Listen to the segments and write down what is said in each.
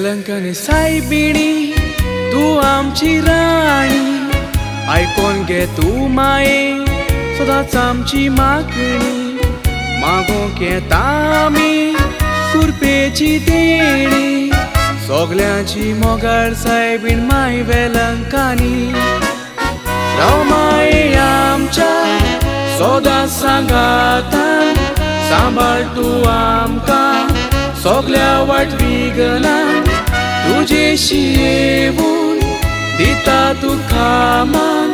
वेलंकनी सायबिणी तूं आमची राणी, आयकोन घे तूं माये सदांच आमची मागणी। मागोंक येता आमी कुरपेची देणी, सगल्यांची मोगाळ सायबीण माय वेलंकानी। राव माये आमच्या सदांच सांगातान, सांबाळ तूं आमकां सगल्या वाट विघ्नान। तुजेशी येवन दिता तुका मान,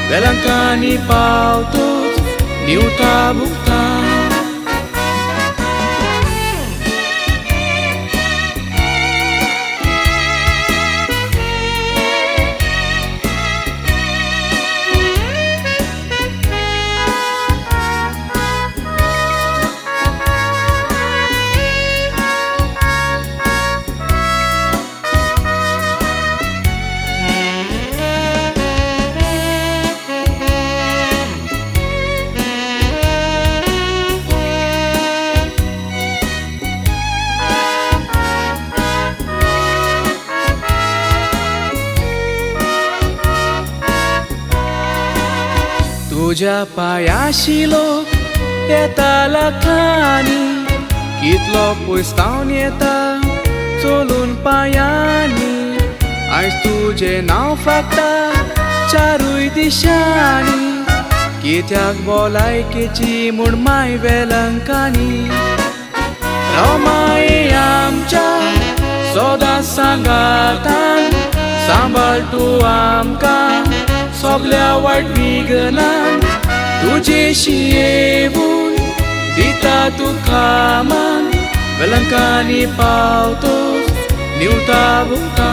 वेलंकानी पावतोच निवता भुगता। तुज्या पांयाशी लोक येता लाखांनी, कितलो पयस तावन येता चलून पांयांनी। आयज तुजें नांव फांकता चारूय दिशांनी, कित्याक भलायकेची म्हूण माय वेलंकानी। राव माये आमच्या सदांच सांगातान, सांबाळ तूं आमकां सगल्या वाट विघ्नान। तुजेशी येवन दिता तुका मान, वेलंकानी पावतोच निवता भुगता।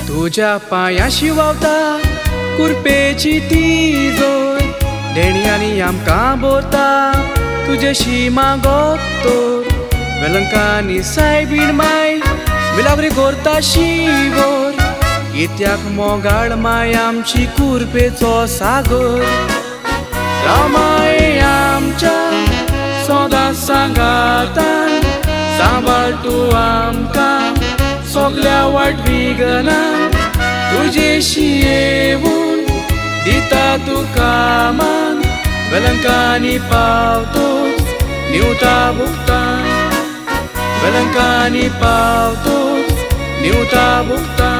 तुज्या पांयाशी व्हांवता कुरपेची ती जोर, देणयांनी आमकां भरता तुजेशी मागत तर। वेलंकानी सायबीण माय मिलाग्री करता शिवोर, कित्याक मोगाळ माय आमची कुरपेचो सागर। राव माये आमच्या सदांच सांगातान, सांबाळ तूं आमकां सगल्या वाट विघ्नान। तुजेशी येवन दिता तुका मान, वेलंकानी पावतोच निवता भुगता। वेलंकानी पावतोच निवता भुगता।